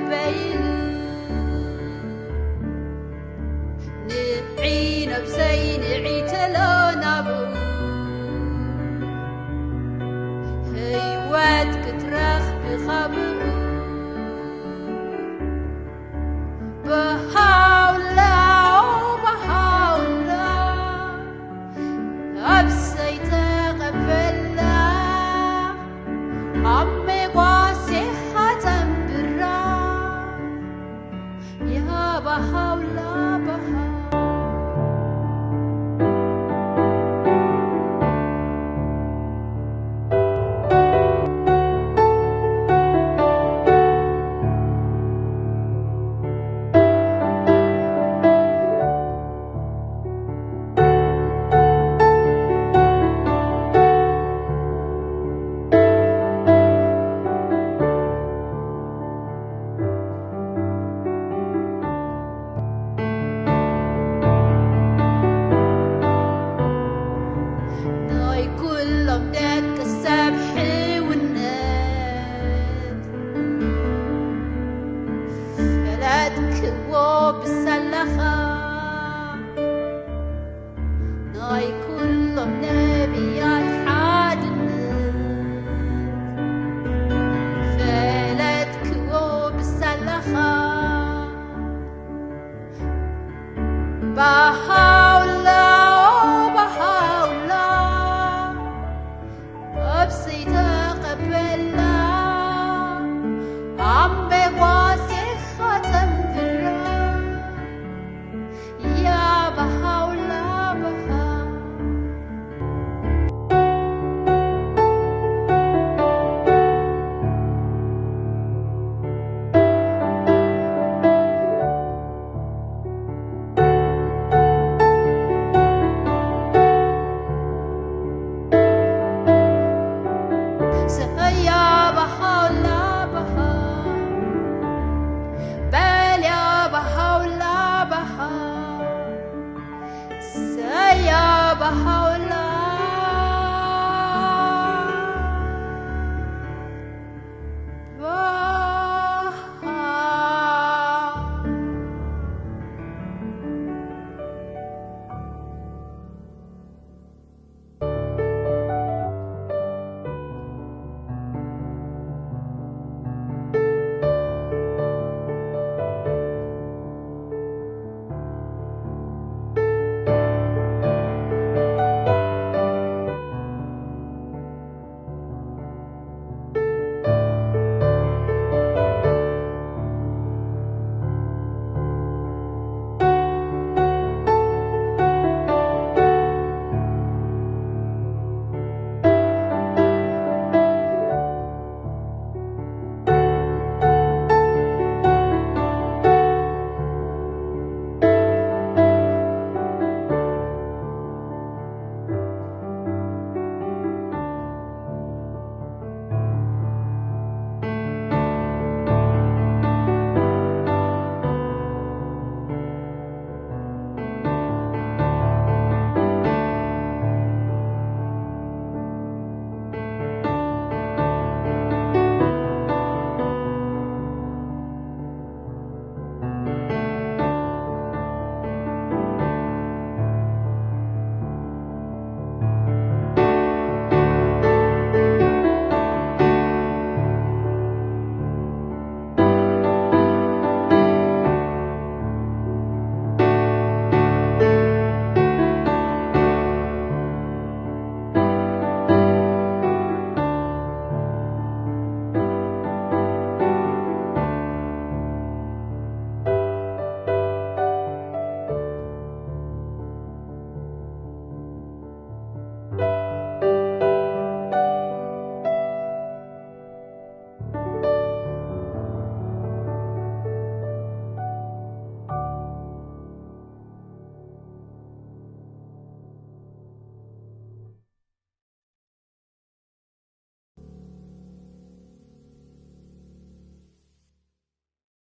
በይኑ ንዒ ነብሰይ ንዒ ተሎ ናብኡ ህይወት ክትረኽቢ ካብኡ በሃውላ በሃውላ ነብሰይ ተቐበላ ኣብ ሜጓሴኻ ተንብራ ያ በሃውላ በሃው ናይ ኩሎም ደቂ ሰብ ሕውነት ፈለጥክዎ ብሰላኻ ናይ ኩሎም ነቢያት ሓድነት ፈለጥክዎ ብሰላኻ በሃውላ በሃውላ ነብሰይ ተቐበላ ኣምቤ ጓሴኻ ተንብራ ያ በሃውላ በሃው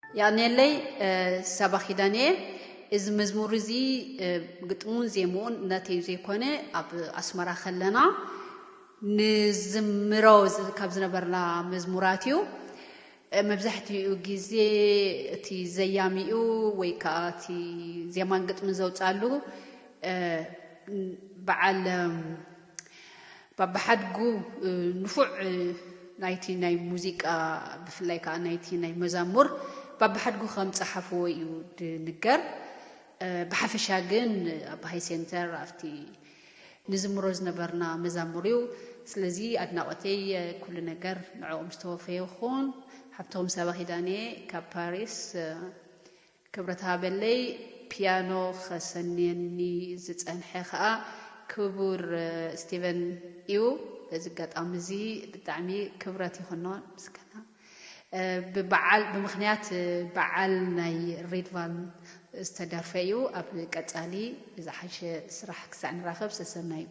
ያኔለይ ሳባ ኪዳን እየ። እዚ መዝሙር እዚ ግጥሙን ዜምኡን ናተይ ዘይኮነ ኣብ ኣስመራ ከለና ንዝምሮ ካብ ዝነበርና መዝሙራት እዩ። መብዛሕትኡ ግዜ እቲ ዘያሚኡ ወይ ከዓ እቲ ዜማን ግጥምን ዘውፅኣሉ በዓል ባባሓድጉ ንፉዕ ናይቲ ናይ ሙዚቃ፣ ብፍላይ ከዓ ናይቲ ናይ መዛሙር ባባሓድጉ ከም ፀሓፍዎ እዩ ድንገር። ብሓፈሻ ግን ኣብ ሃይ ሴንተር ኣብቲ ንዝምሮ ዝነበርና መዛሙር እዩ። ስለዚ ኣድናቆተይ ኩሉ ነገር ንዕኦም ዝተወፈየ ይኹን። ሓብቶም ሰባ ኪዳኔ ካብ ፓሪስ ክብረት ሃበለይ። ፒያኖ ከሰንየኒ ዝጸንሐ ከኣ ክቡር ስቲቨን እዩ። በዚ ኣጋጣሚ እዚ ብጣዕሚ ክብረት ይኹኖ ምስጋና። ብበዓል፣ ብምኽንያት በዓል ናይ ሬድቫን ዝተደርፈ እዩ። ኣብ ቀጻሊ ብዝሓሸ ስራሕ ክሳዕ ንራኸብ ሰሰናዩ።